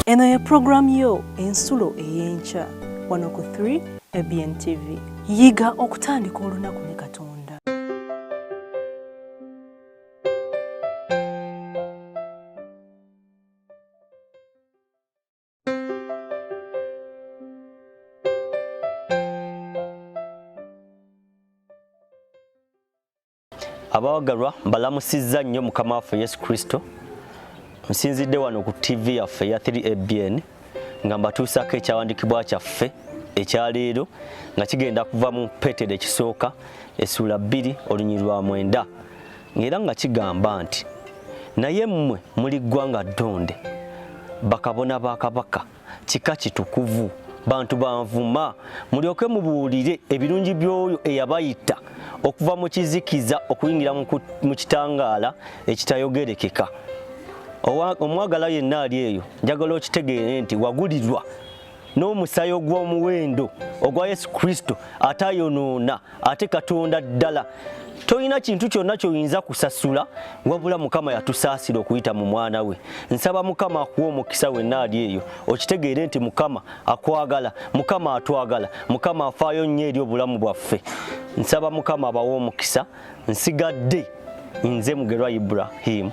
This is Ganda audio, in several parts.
Eno ye pulogulaamu yo Ensulo ey'Enkya wano ku 3 ABN TV. Yiga okutandika olunaku ne Katonda. Abawagalwa mbalamusizza nnyo Mukama waffe Yesu Kristo. Nsinzidde wano ku TV yaffe eya 3ABN nga mbatuusaako ekyawandiikibwa kyaffe ekyaleero nga kigenda kuva mu Peetero ekisooka essuula 2 olunyiri lwa 9 ng'era nga kigamba nti naye mmwe muli ggwanga ddonde, bakabona ba kabaka, kika kitukuvu, bantu banvuma, mulyoke mubuulire ebirungi by'oyo eyabayita okuva mu kizikiza okuyingira mu kitangaala ekitayogerekeka. Omwagala yenna ali eyo, njagala okitegeere nti wagulirwa n'omusaayi ogw'omuwendo ogwa Yesu Kristo atayonoona ate Katonda ddala. Tolina kintu kyonna ky'oyinza kusasula wabula Mukama yatusaasira okuyita mu mwana we. Nsaba Mukama akuwe omukisa wenna ali eyo, okitegeere nti Mukama akwagala, Mukama atwagala, Mukama afaayo nnyo eri obulamu bwaffe. Nsaba Mukama abawe omukisa. Nsigadde nze Mugerwa Ibrahim.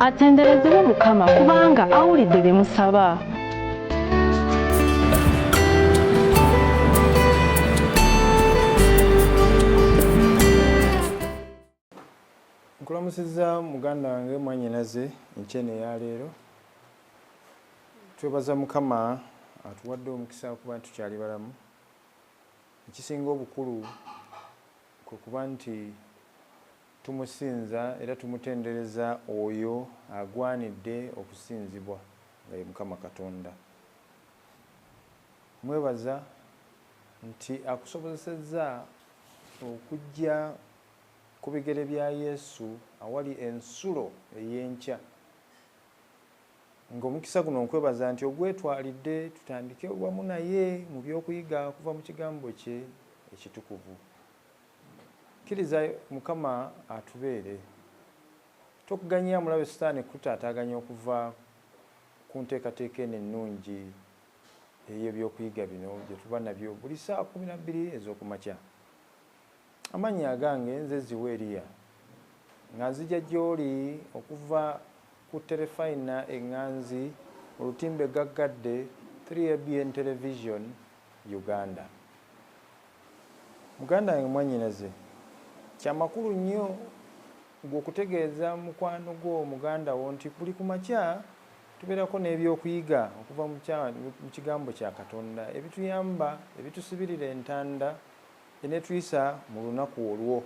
Atenderezebwe Mukama kubanga awulidde bye musaba. Nkulamusizza muganda wange mwannyinaze enkyene eya leero. Twebaza Mukama atuwadde omukisa okuba nti tukyali balamu. Ekisinga obukulu kwe kuba nti tumusinza era tumutendereza oyo agwanidde okusinzibwa nga ye Mukama Katonda. Mwebaza nti akusobozesezza okujja ku bigere bya Yesu awali ensulo ey'enkya. Ng'omukisa guno nkwebaza nti ogwetwalidde tutandike wamu naye mu by'okuyiga okuva mu kigambo kye ekitukuvu. Kkiriza Mukama atubeere. Tokuganya mulabe Sitaani kukutaataaganya okuva ku nteekateeka eno ennungi ey'ebyokuyiga bino bye tuba nabyo buli ssaawa 12 ez'okumakya. Amannya agange nze Zziwa Eriya, nga nzija gy'oli okuva ku Terefayina eŋŋanzi mu lutimbe gaggadde 3ABN Television Uganda. Muganda wange mwannyinaze, kya makulu nnyo ggwe okutegeeza mukwano gwo, muganda wo nti buli ku makya tubeerako n'ebyokuyiga okuva mu Kigambo kya Katonda ebituyamba, ebitusibirira entanda eneetuyisa mu lunaku olwo.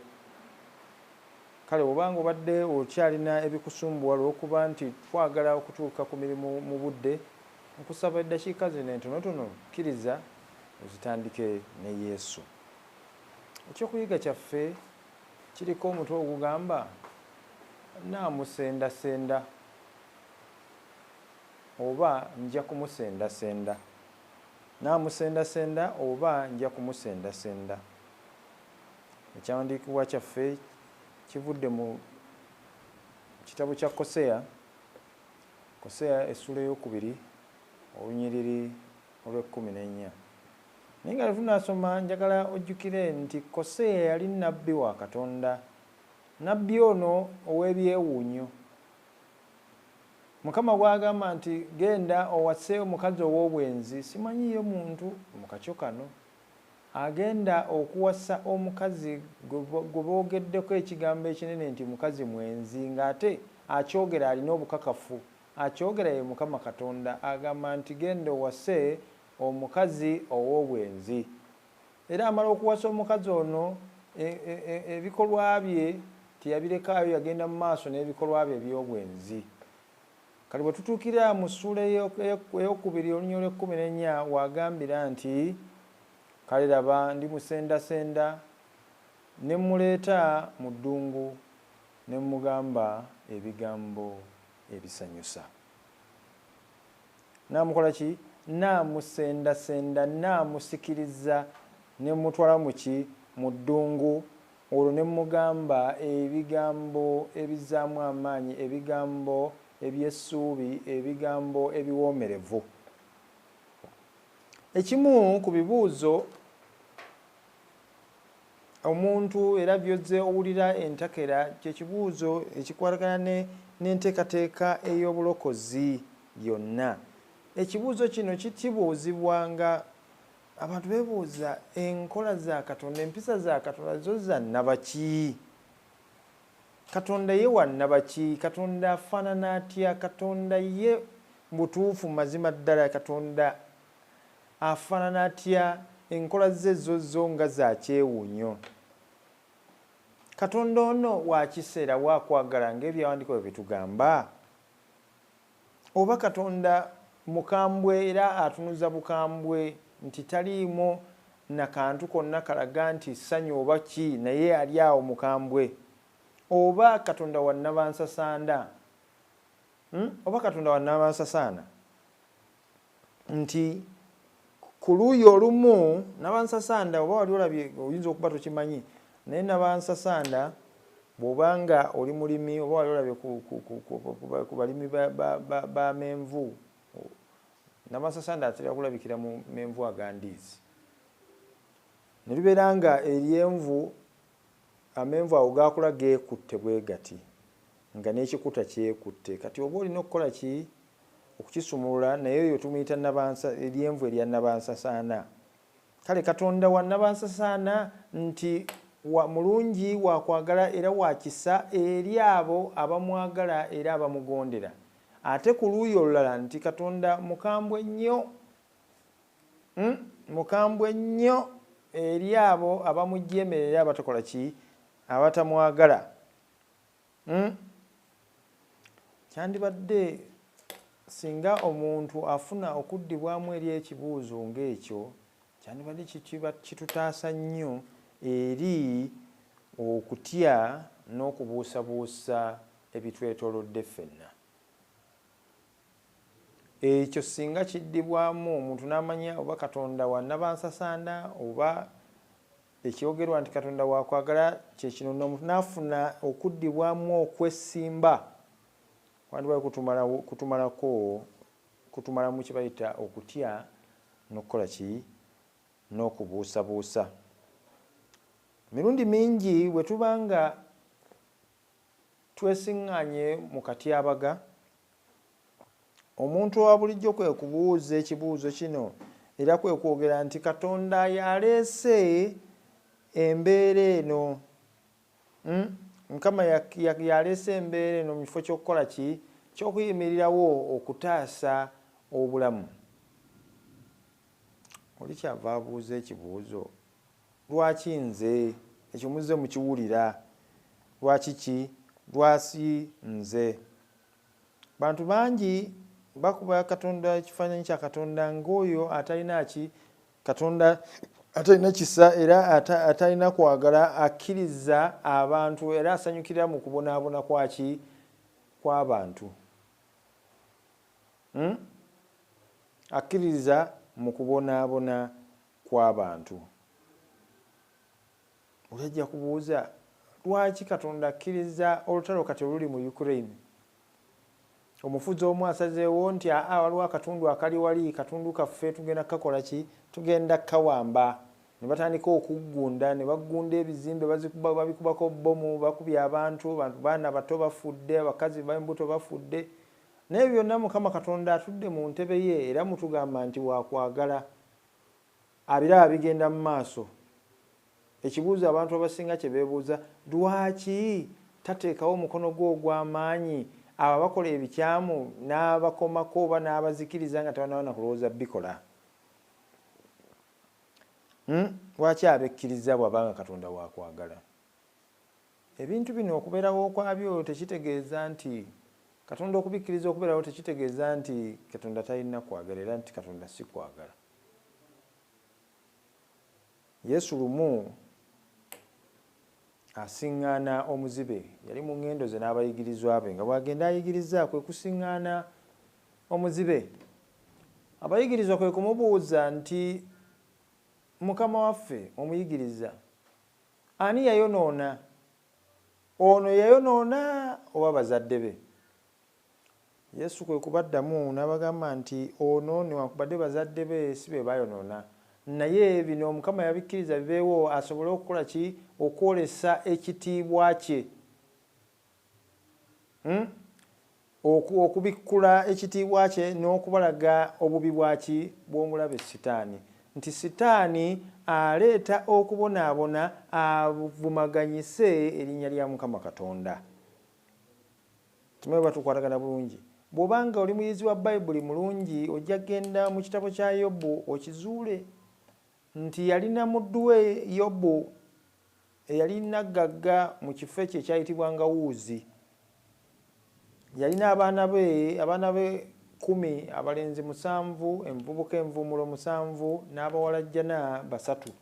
Kale oba nga obadde okyalina ebikusumbuwa olw'okuba nti twagala okutuuka ku mirimu mu budde, nkusaba eddakiika zino entonotono kkiriza ozitandike ne Yesu. Ekyokuyiga kyaffe kiriko omutwe ogugamba, Nnaamusendasenda oba Nja kumusendasenda. Nnaamusendasenda oba Nja kumusendasenda. Ekyawandiikibwa kyaffe kivudde mu kitabo kya Koseya, Koseya essuula ey'okubiri olunyiriri olw'ekkumi n'ennya. Naye nga tetunnasoma, njagala ojjukire nti Koseya yali nnabbi wa Katonda, nnabbi ono ow'ebyewuunyo. Mukama gw'agamba nti, Genda owase omukazi ow'obwenzi, simanyiiyo muntu mu kakyo kano. Agenda okuwasa omukazi gwe boogeddeko ekigambo ekinene nti mukazi mwenzi, ng'ate akyogera alina obukakafu, akyogera ye Mukama Katonda, agamba nti genda owase omukazi ow'obwenzi. Era amala okuwasa omukazi ono, ebikolwa bye teyabirekaayo, yagenda mu maaso n'ebikolwa bye eby'obwenzi. Kale bwe tutuukira mu ssuula ey'okubiri olunyiriri olw'ekkumi n'ennya, w'agambira nti, Kale laba, ndimusendasenda ne mmuleeta mu ddungu, ne mmugamba ebigambo ebisanyusa. Naamukola ki? Naamusendasenda, naamusikiriza ne mmutwala mu ki? Mu ddungu, olwo ne mmugamba ebigambo ebizzaamu amaanyi, ebigambo eby'essuubi, ebigambo ebiwoomerevu. Ekimu ku bibuuzo omuntu era by'ozze owulira entakera kye kibuuzo ekikwatagana n'enteekateeka ey'obulokozi yonna. Ekibuuzo kino kibuuzibwa nga abantu beebuuza enkola za Katonda, empisa za Katonda zo za nnabaki? Katonda ye wa nnabaki? Katonda afaanana atya? Katonda ye butuufu mazima ddala Katonda afaanana atya? Enkola ze zo zo nga za kyewuunyo. Katonda ono wa kisa era wa kwagala ng'Ebyawandiikibwa bwe bitugamba? Oba Katonda mukambwe era atunuza bukambwe nti taliimu na kantu konna kalaga nti ssanyu oba ki naye ali awo mukambwe? Oba Katonda wa nnabansasanda? Hmm? Oba Katonda wa nnabansasaana? Nti ku luuyi olumu nnabansasanda, oba wali olabye, oyinza okuba tokimanyi, naye nnabansasanda bw'oba nga oli mulimi oba wali olabye ku balimi ba menvu, nnabansasanda atera kulabikira mu menvu aga ndiizi. Ne libeera nga eryenvu, amenvu awo gaakula geekutte bwe gati, nga n'ekikuta kyekutte. Kati oba olina okukola ki? Okukisumulula, naye oyo tumuyita nabansa, eryenvu erya nnabansasaana. Kale Katonda wa nnabansasaana nti wa, mulungi, wa kwagala era wa kisa eri abo abamwagala era abamugondera. Ate ku luuyi olulala nti Katonda mukambwe nnyo, hmm, mukambwe nnyo eri abo abamujeemera era abatakola ki? Abatamwagala. Hmm? Kyandibadde singa omuntu afuna okuddibwamu eri ekibuuzo ng'ekyo, kyandibadde kitutaasa nnyo eri okutya n'okubuusabuusa ebitwetoolodde ffenna. Ekyo singa kiddibwamu omuntu n'amanya oba Katonda wa nnabansasanda oba Ekyogerwa nti Katonda wa kwagala kye kino, n'omuntu n'afuna okuddibwamu okwessimba, kwandibadde kutumalako, kutumalamu kye bayita okutya n'okukola ki? N'okubuusabuusa. Emirundi mingi bwe tuba nga twesiŋŋaanye mu katyabaga, Omuntu owa bulijjo kwe kubuuza ekibuuzo kino era kwe kwogera nti Katonda y'aleese embeera eno. Hmm? Mukama y'aleese embeera eno mu kifo ky'okukola ki? Ky'okuyimirirawo okutaasa obulamu. Oli kyava abuuza ekibuuzo, lwaki nze? Ekyo muzze mukiwulira. Lwaki ki? Lwaki nze? Bantu bangi bakuba Katonda ekifaananyi kya Katonda ng'oyo atalina ki Katonda atalina kisa era atalina kwagala akkiriza abantu era asanyukira mu kubonaabona kwaki kw'abantu. Hmm? Akkiririza mu kubonaabona kw'abantu. Oli ajja kubuuza, Lwaki Katonda akkiriza olutalo kati oluli mu Ukraine? Omufuzi omu asazeewo nti aa waliwo akatundu akali wali, katundu kaffe tugenda kukakola ki? Tugenda kukawamba. Ne batandika okuggunda, ne baggunda ebizimbe, bazikuba, babikubako bbomu, bakubye abantu, abantu baana bato bafudde, abakazi b'embuto bafudde. Naye byonna Mukama Katonda atudde mu ntebe ye era mutugamba nti wa kwagala. Abiraba bigenda mu maaso. Ekibuuzo abantu abasinga kye beebuuza, lwaki tateekawo omukono gwe ogw'amaanyi abo abakola ebikyamu n'abakomako oba n'abazikiriza nga tebannaba na kulowooza bikola? Lwaki abekkiriza bw'aba nga Katonda wa kwagala? Ebintu bino okubeerawo kwabyo tekitegeeza nti Katonda okubikkiriza okubeerawo tekitegeeza nti Katonda talina kwagala era nti Katonda si kwagala. Yesu lumu asiŋŋaana omuzibe, yali mu ŋŋendo ze n'abayigirizwa be, nga bw'agenda ayigiriza kwe kusiŋŋaana omuzibe. Abayigirizwa kwe kumubuuza nti, Mukama waffe, omuyigiriza, ani yayonoona, ono yayonoona oba bazadde be? Yesu kwe kubaddamu n'abagamba nti, Ono newankubadde bazadde be si be baayonoona, naye bino Mukama yabikkiriza bibeewo asobole okukola ki? Okwolesa ekitiibwa kye. Hmm? Okubikkula ekitiibwa kye n'okubalaga obubi bwaki bw'omulabe Sitaani. Nti Sitaani aleeta okubonaabona avumaganyise erinnya lya Mukama Katonda. Tumanyi oba tukwatagana bulungi. Bw'oba nga oli muyizi wa Bayibuli mulungi, ojja kugenda mu kitabo kya Yobu okizuule nti yalina muddu we Yobu eyali naggagga mu kifo ekyo ekyayitibwanga Wuuzi. Yalina abaana be, abaana be kkumi, abalenzi musanvu, envubuka envuumulo musanvu, n'abawalajjana basatu.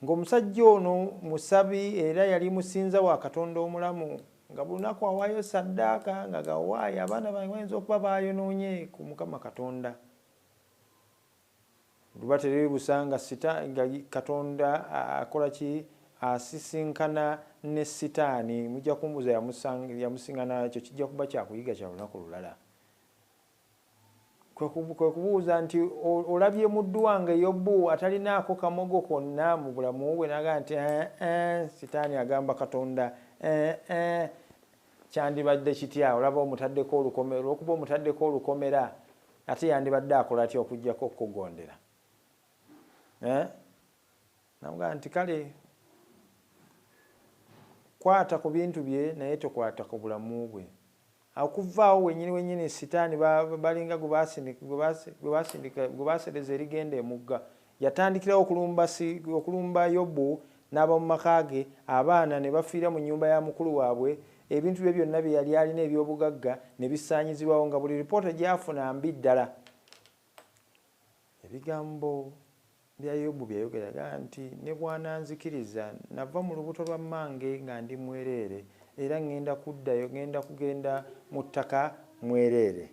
Ng'omusajja ono musabi era yali musinza wa Katonda omulamu, nga buli lunaku awaayo ssaddaaka nga gawaayo abaana bange bayinza okuba baayonoonye ku Mukama Katonda. Luba teriri busa nga sita, nga Katonda akola ki? Asisinkana ne Sitaani. Mujja kumbuuza yamusingana, ekyo kijja kuba kya kuyiga kya lunaku lulala. Kwe kubuuza nti, Olabye muddu wange Yobu atalinaako kamogo konna mu bulamu bwe? N'agamba nti, Ee, Sitaani agamba Katonda, Ee, kyandibadde kitya? Olaba omutaddeko olukomera, olw'okuba omutaddeko olukomera, ate yandibadde akola atya okuggyako okukugondera? N'amugamba nti, Kale, kwata ku bintu bye, naye tokwata ku bulamu bwe. Okuva awo wennyini wennyini Sitaani balinga gwe baasereza erigenda emugga. Yatandikirawo okulumba Yobu n'ab'omu maka ge, abaana ne bafiira mu nnyumba ya mukulu waabwe, ebintu bye byonna bye yali alina eby'obugagga ne bisaanyizibwawo nga buli lipoota gy'afuna mbi ddala. Ebigambo bya Yobu bye yayogera yagamba nti, Ne bw'ananzikiriza, nava mu lubuto lwa mmange nga ndi mwereere, era ŋŋenda kuddayo, ŋŋenda kugenda mu ttaka mwereere.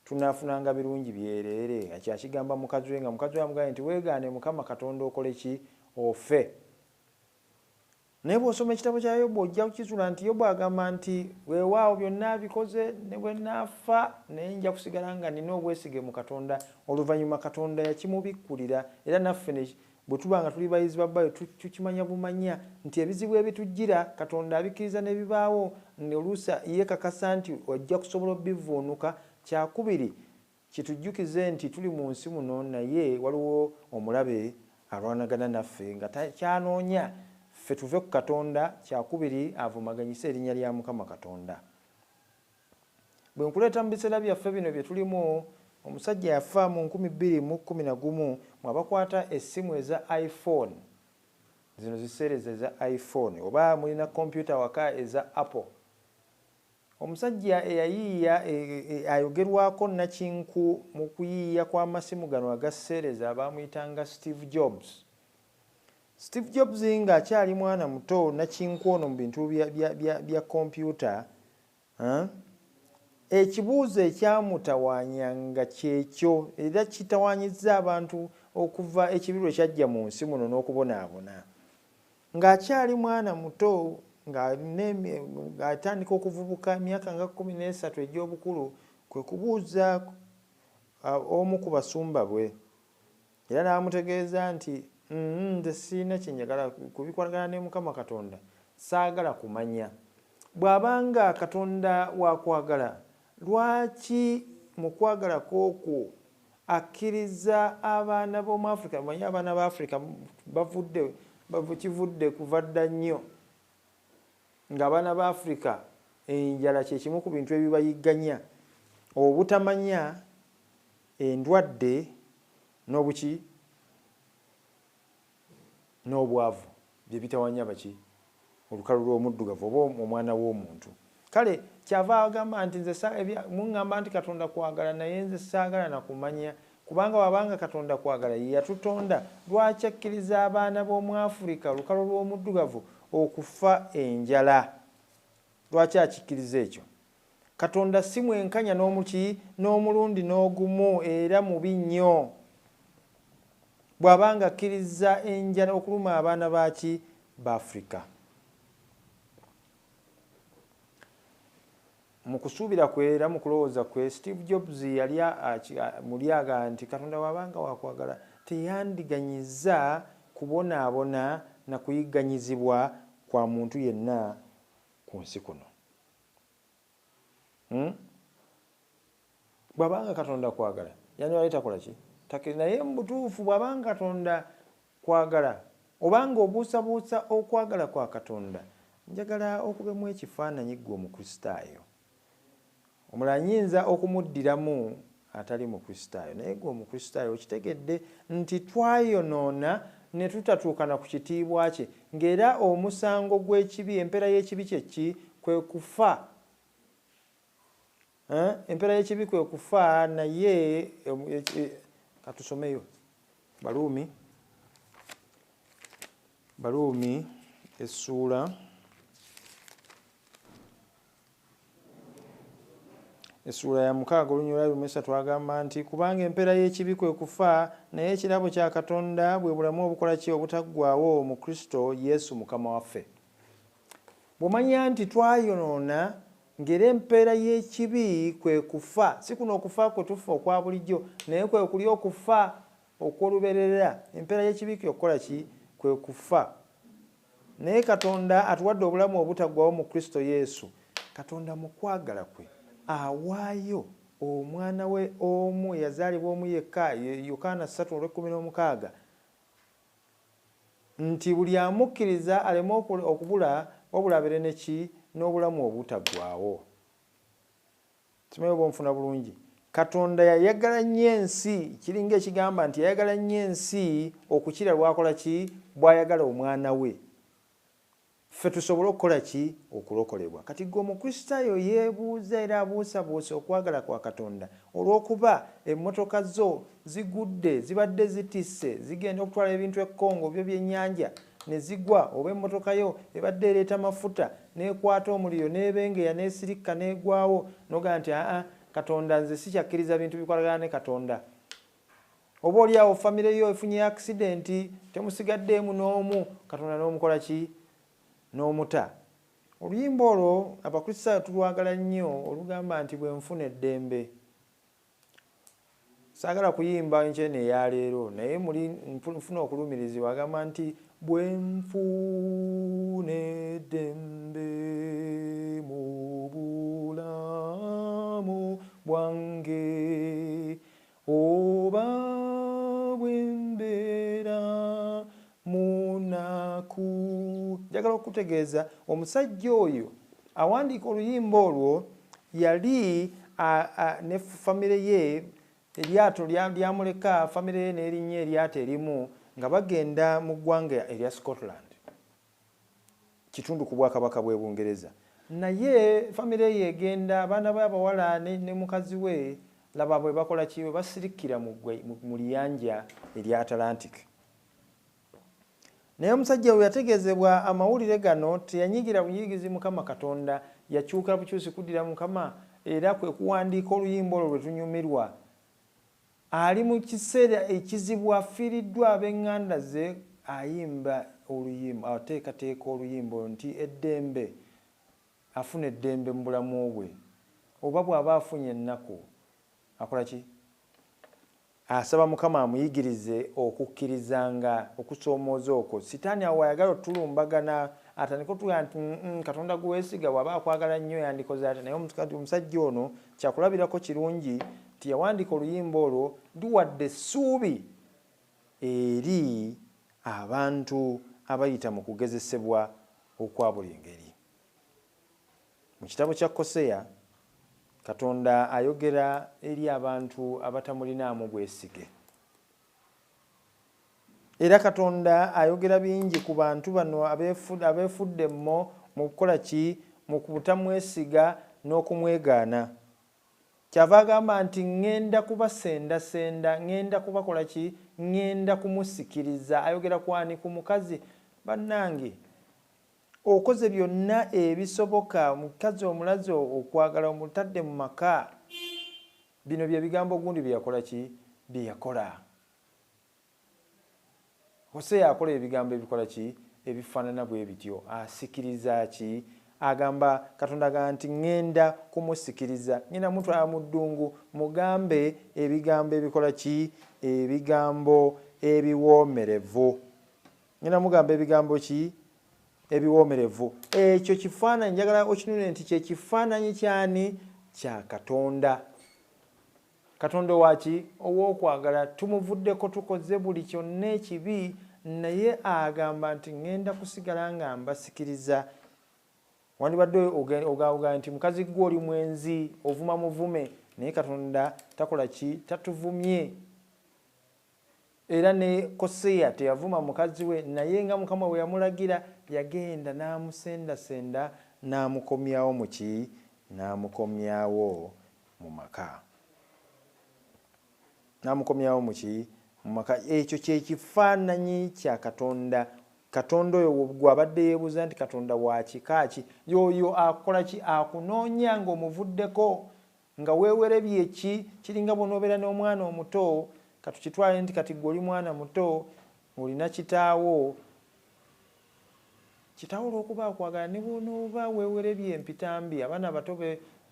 Tunaafunanga birungi byereere? Ekyo akigamba mukazi we, nga mukazi we amugambye nti, Weegaane Mukama Katonda okole ki? Ofe. Naye bw'osoma ekitabo kya Yobu ojja kukizuula nti Yobu agamba nti, Weewaawo byonna abikoze, ne bwe nnaafa, naye nja kusigala nga nnina obwesige mu Katonda. Oluvannyuma Katonda yakimubikkulira, era naffe ne, bwe tuba nga tuli bayizi ba Bayibuli, tukimanya bumanya nti ebizibu ebitujjira Katonda abikkiriza ne bibaawo, oluusi yeekakasa nti ojja kusobola obivvuunuka. Kyakubiri, Kitujjukize nti tuli mu nsi muno naye waliwo omulabe alwanagana naffe nga ky'anoonya ffe tuve ku Katonda, kyakubiri avumaganyise erinnya lya Mukama Katonda. Bwe nkuleeta mu biseera byaffe bino bye tulimu, omusajja yafa mu 2011 mwe abakwata essimu eza iPhone, zino zi series eza iPhone oba mulina kompyuta awaka eza Apple, Omusajja eyayiiya ayogerwako nnakinku mu kuyiiya kw'amasimu gano aga sseereza baamuyitanga Steve Jobs. Steve Jobs ng'akyali mwana muto nnakinku ono mu bintu bya kompyuta, ekibuuzo ekyamutawaanya nga kyekyo era kitawaanyizza abantu okuva ekibi lwe kyajja mu nsi muno n'okubonaabona. Ng'akyali mwana muto, ng'atandika okuvubuka, emyaka nga 13 egy'obukulu, kwe kubuuza omu ku basumba bwe, era n'amutegeeza nti, Nze sirina kye njagala ku bikwatagana ne Mukama Katonda, saagala kumanya. Bw'aba nga Katonda wa kwagala, lwaki mu kwagala kwe okwo Akkiriza abaana b'omu Afrika, manyi abaana ba Afrika bavudde kivudde kuva dda nnyo ng'abaana ba Afrika enjala kye kimu ku bintu ebibayigganya, obutamanya, endwadde n'obuki n'obwavu bye bitawanya baki olukalu lw'omuddugavu oba omwana w'omuntu. Kale kyava agamba nti nze muŋŋamba nti Katonda kwagala, naye nze saagala na kumanya, kubanga wabanga Katonda kwagala ye yatutonda, lwaki akkiriza abaana b'omu Afrika olukalu lw'omuddugavu okufa enjala? Lwaki akikkiriza ekyo? Katonda si mwenkanya n'omuki n'omulundi n'ogumu, era mubi nnyo bw'abanga akkiriza enjala okuluma abaana baki ba Afrika. Mu kusuubira kwe era mu kulowooza kwe, Steve Jobs yali mulyaga nti Katonda wabanga wakwagala teyandiganyiza kubonaabona na kuyigganyizibwa kwa muntu yenna ku nsi kuno. Bw'abanga Katonda kwagala yandibadde takola ki? Naye mu butuufu bw'abanga Katonda kwagala, obanga obuusabuusa okwagala kwa Katonda, njagala okubemu ekifaananyi ggwe Omukristaayo. Omulala nnyinza okumuddiramu atali Mukristaayo, naye ggwe Omukristaayo okitegedde nti twayonoona ne tutatuukana ku kitiibwa kye, ng'era omusango gw'ekibi, empeera y'ekibi kye ki? Kwe kufa. Empeera y'ekibi kwe kufa, naye katusomeyo Baluumi essuula ya 6 olunyiriri lwa 23 agamba nti kubanga empeera y'ekibi kwe kufa, naye ekirabo kya Katonda bwe bulamu obukola ki obutaggwaawo mu Kristo Yesu Mukama waffe. Bw'omanya nti twayonoona ng'era empeera y'ekibi kwe kufa, si kuno okufa kwe tufa okwa bulijjo, naye kwe kuli okufa okw'olubeerera. Empeera y'ekibi kwe kukola ki? Kwe kufa. Naye Katonda atuwadde obulamu obutaggwaawo mu Kristo Yesu. Katonda mu kwagala kwe awaayo omwana we omu eyazaalibwa omu yekka, Yokaana 3:16, nti buli amukkiriza aleme okubula, wabula abeere ne ki? N'obulamu obutaggwaawo. Simanyi oba onfuna bulungi. Katonda yayagala nnyo ensi, kiringa ekigamba nti yayagala nnyo ensi okukira lw'akola ki? Bw'ayagala omwana we, ffe tusobole okukola ki? Okulokolebwa. Kati ggwe Omukristaayo yeebuuza era abuusabuusa okwagala kwa Katonda olw'okuba emmotoka zo zigudde, zibadde zitisse, zigenda okutwala ebintu e Congo byo byennyanja ne zigwa, oba emmotoka yo ebadde ereeta mafuta n'ekwata omuliro n'ebengeya n'esirikka n'egwawo, n'ogamba nti aa Katonda nze sikyakkiriza bintu bikwatagana ne Katonda. Oba oli awo famire yo efunye accident, temusigaddeemu n'omu, Katonda n'omukola ki? N'omuta. Oluyimba olwo Abakristaayo tulwagala nnyo, olugamba nti bwe nfuna eddembe. Saagala kuyimba enkyene eya leero, naye muli nfuna okulumirizibwa, agamba nti bwe nfuna eddembe mu bulamu bwange, oba bwe mbeera munaku. Njagala okutegeeza omusajja oyo awandiika oluyimba olwo yali ne famire ye, eryato lyamuleka famire ye n'erinnya eryato erimu nga bagenda mu ggwanga erya Scotland, kitundu ku bwakabaka bw'e Bungereza. Naye famire ye egenda, abaana be abawala ne mukazi we, laba bwe bakola ki, bwe basirikira mu liyanja erya Atlantic. Naye omusajja bwe yategeezebwa amawulire gano teyanyigira bunyigizi Mukama Katonda, yakyuka bukyusi kuddira Mukama, era kwe kuwandiika oluyimba olwo lwe tunyumirwa. Ali mu kiseera ekizibu, afiiriddwa ab'eŋŋanda ze, ayimba oluyimba, ateekateeka oluyimba olwo nti eddembe, afuna eddembe mu bulamu bwe, oba bw'aba afunye ennaku akola ki? Asaba Mukama amuyigirize okukkirizanga okusoomooza okwo. Sitaani awo ayagala otulumbagana, atandika otugamba nti Katonda gwe weesiga bw'aba akwagala nnyo yandikoze atya. Naye omusajja ono kyakulabirako kirungi Nti yawandiika oluyimba olwo luwadde essuubi eri abantu abayita mu kugezesebwa okwa buli ngeri. Mu kitabo kya Koseya, Katonda ayogera eri abantu abatamulinaamu bwesige. Era Katonda ayogera bingi ku bantu bano abeefudde emmo mu kukola ki? Mu butamwesiga n'okumwegaana. Kyava agamba nti ŋŋenda kubasendasenda, ŋŋenda kubakola ki? Ŋŋenda kumusikiriza. Ayogera ku ani? Ku mukazi. Bannange, okoze byonna ebisoboka, omukazi omulaze okwagala, omutadde mu maka. Bino bye bigambo gundi bye yakola ki? Bye yakola. Hoseya akola ebigambo ebikola ki? Ebifaanana bwe bityo. Asikiriza ki? Agamba, Katonda agamba nti ŋŋenda kumusikiriza, ŋŋenda mutwala mu ddungu, mugambe ebigambo ebikola ki? Ebigambo ebiwoomerevu. Ŋŋenda mugamba ebigambo ki? Ebiwoomerevu. Ekyo kifaananyi, njagala okinune nti kye kifaananyi kyani? Kya Katonda. Katonda owaki? Ow'okwagala. Tumuvuddeko, tukoze buli kyonna ekibi, naye agamba nti ŋŋenda kusigala nga mbasikiriza. Wandibadde ogamba nti mukazi gwe oli mwenzi, ovuma muvume, naye Katonda takola ki? Tatuvumye. Era ne Koseya teyavuma mukazi we, naye nga Mukama bwe yamulagira, yagenda n'amusendasenda n'amukomyawo mu ki? N'amukomyawo mu maka. N'amukomyawo mu ki? Mu maka. Ekyo kye kifaananyi kya Katonda. Katonda oyo gw'abadde yeebuuza nti Katonda wa kika ki? Y'oyo akola ki? Akunoonya ng'omuvuddeko, nga weewerebye ki? Kiringa bw'onoobeera n'omwana omuto, katukitwale nti kati ggwe oli mwana muto, olina kitaawo. Kitaawo olw'okuba akwagala, ne bw'onooba weewerebye empitambi, abaana abato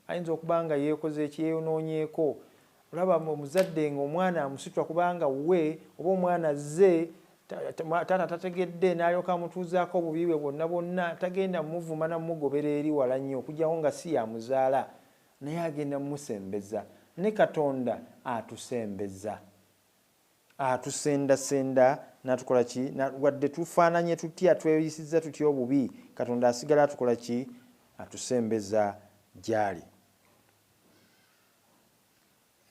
ayinza okuba nga yeekoze eki, yeeyonoonyeeko. Olaba omuzadde ng'omwana amusitula kubanga we oba omwana azze, taata tategedde, n'alyoka amutuuzaako obubi bwe bwonna bwonna, tagenda muvuma na mugobera eri wala nnyo, okuggyako nga si yamuzaala, naye agenda mumusembeza. Ne Katonda atusembeza, atusendasenda n'atukola ki? Wadde tufaananye tutya, tweyisizza tutya obubi, Katonda asigala atukola ki? Atusembeza gy'ali.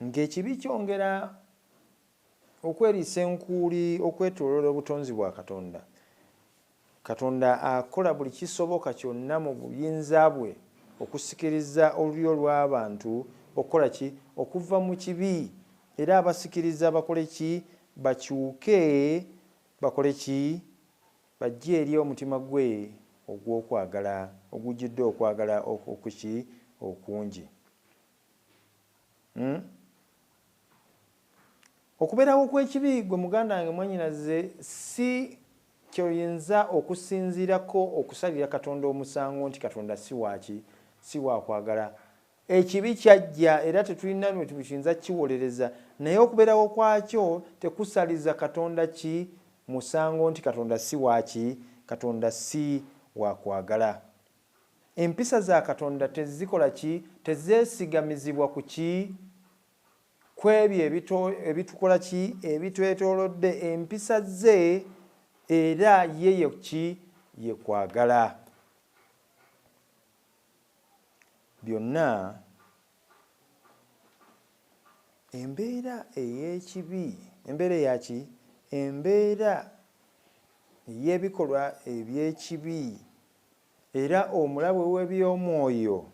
Ng'ekibi kyongera okweriisa enkuuli okwetooloola obutonzi bwa Katonda, Katonda akola buli kisoboka kyonna mu buyinza bwe okusikiriza olulyo lw'abantu okukola ki? Okuva mu kibi. Era abasikiriza bakole ki? Bakyuke, bakole ki? Bajje eri omutima gwe ogw'okwagala, ogujjudde okwagala okuki? Okungi. Okubeerawo kw'ekibi gwe muganda wange mwannyinaze si kyoyinza okusinziirako okusalira Katonda omusango nti Katonda si waaki, si wakwagala. Ekibi kyajja era tetulina lwe tuyinza kiwolereza, naye okubeerawo kwakyo tekusaliza Katonda ki musango nti Katonda si waaki, Katonda si wakwagala. Empisa za Katonda tezikola ki, tezeesigamizibwa ku ki, kw'ebyo ebitukola ki, ebitwetoolodde. Empisa ze era ye ye ki, ye kwagala. Byonna embeera ey'ekibi, embeera eyaki, embeera ey'ebikolwa eby'ekibi, era omulabe w'eby'omwoyo,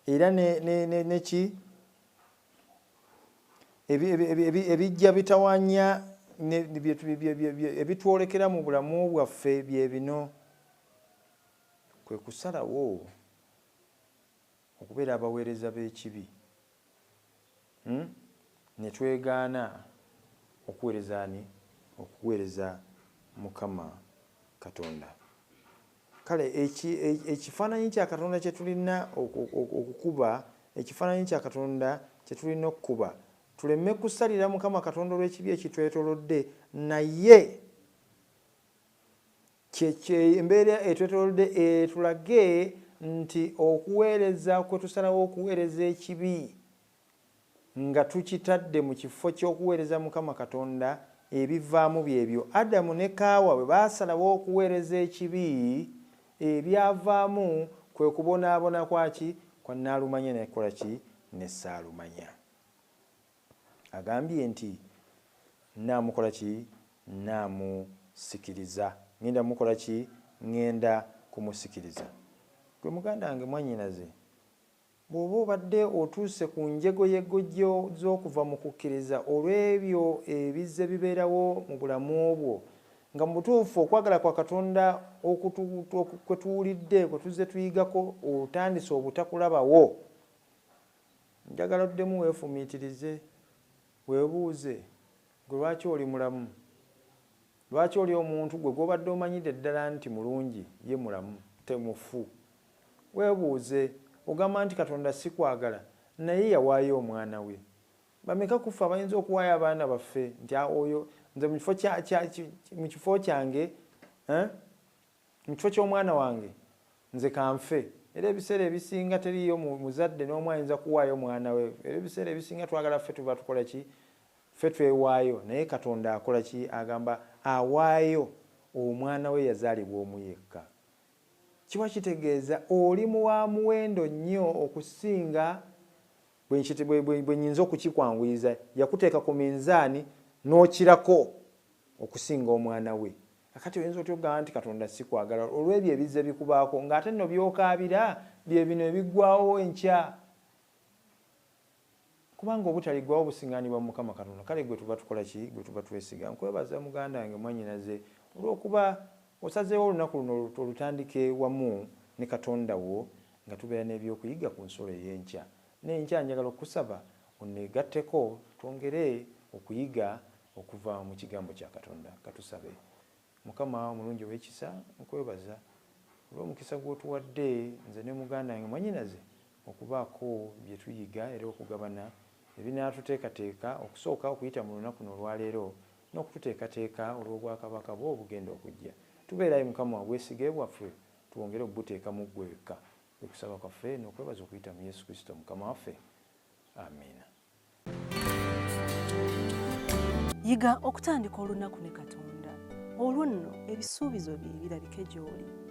era ne ki ebijja bitawanya ebitwolekera mu bulamu bwaffe bye bino, kwe kusalawo okubeera abaweereza b'ekibi, Ne twegaana okuweereza ani? Okuweereza Mukama Katonda. Kale ekifaananyi kya Katonda kye tulina okukuba, ekifaananyi kya Katonda kye tulina okukuba, tuleme kusalira Mukama Katonda olw'ekibi ekitwetoolodde, naye embeera etwetoolodde etulage nti okuweereza kwe tusalawo okuweereza ekibi nga tukitadde mu kifo ky'okuweereza Mukama Katonda, ebivaamu byebyo. Adamu ne Kaawa bwe baasalawo okuweereza ekibi, ebyavaamu kwe kubonaabona kwaki? Kwa naalumanya nekola ki? Ne saalumanya. Agambye nti naamukola ki? Naamusikiriza. Ngenda mukola ki? Ngenda kumusikiriza. Gwe muganda wange, mwannyinaze, bw'oba obadde otuuse ku njegoyego z'okuva mu kukkiriza olw'ebyo ebizze bibeerawo mu bulamu bwo, nga mu butuufu okwagala kwa Katonda kwe tuwulidde, kwe tuzze tuyigako, otandise obutakulabawo, njagala oddemu weefumiitirize, weebuuze gwe lwaki oli mulamu, lwaki oli omuntu gwe gw'obadde omanyidde ddala nti mulungi ye mulamu temufu. Weebuuze, ogamba nti Katonda sikwagala, naye yawaayo omwana we. Bameka ku ffe abayinza okuwaayo abaana baffe nti oyo nze mu kifo kyange, mu kifo ky'omwana wange nze kanfe. Era ebiseera ebisinga teriiyo muzadde n'omu ayinza kuwaayo mwana we. Era ebiseera ebisinga twagala ffe tuba tukola ki? Ffe twewaayo. Naye Katonda akola ki? Agamba awaayo omwana we yazaalibwa omu yekka. Kiba kitegeeza oli wa muwendo nnyo okusinga bwe nnyinza okukikwanguyiza. Yakuteeka ku minzaani n'okirako okusinga omwana we. Kakati oyinza otya okugamba nti Katonda sikwagala olw'ebyo ebizze bikubaako, ng'ate nno by'okaabira bye bino ebiggwawo enkya? Kubanga obutaliggwawo busiŋŋaanibwa mu Mukama Katonda. Kale gwe tuba tukola ki? Gwe tuba twesiga. Nkwebaza muganda wange, mwannyinaze, olw'okuba osazeewo olunaku luno olutandike wamu ne Katonda wo nga tubeera n'ebyokuyiga ku nsulo ey'enkya. N'enkya njagala okukusaba onneegatteko twongere okuyiga okuva mu kigambo kya Katonda. Katusabe. Mukama omulungi ow'ekisa, nkwebaza olw'omukisa gw'otuwadde nze ne muganda wange mwannyinaze okubaako bye tuyiga era okugabana ebinaatuteekateeka okusooka okuyita mu lunaku luno olwaleero n'okututeekateeka olw'obwakabaka bwo obugenda okujja. Tubeerayo Mukama, obwesige bwaffe twongere okubuteeka mu ggwe wekka. Kwe kusaba kwaffe n'okwebaza okuyita mu Yesu Kristo Mukama waffe. Amiina. Yiga okutandika olunaku ne Katonda, olwo nno ebisuubizo bye birabike gy'oli.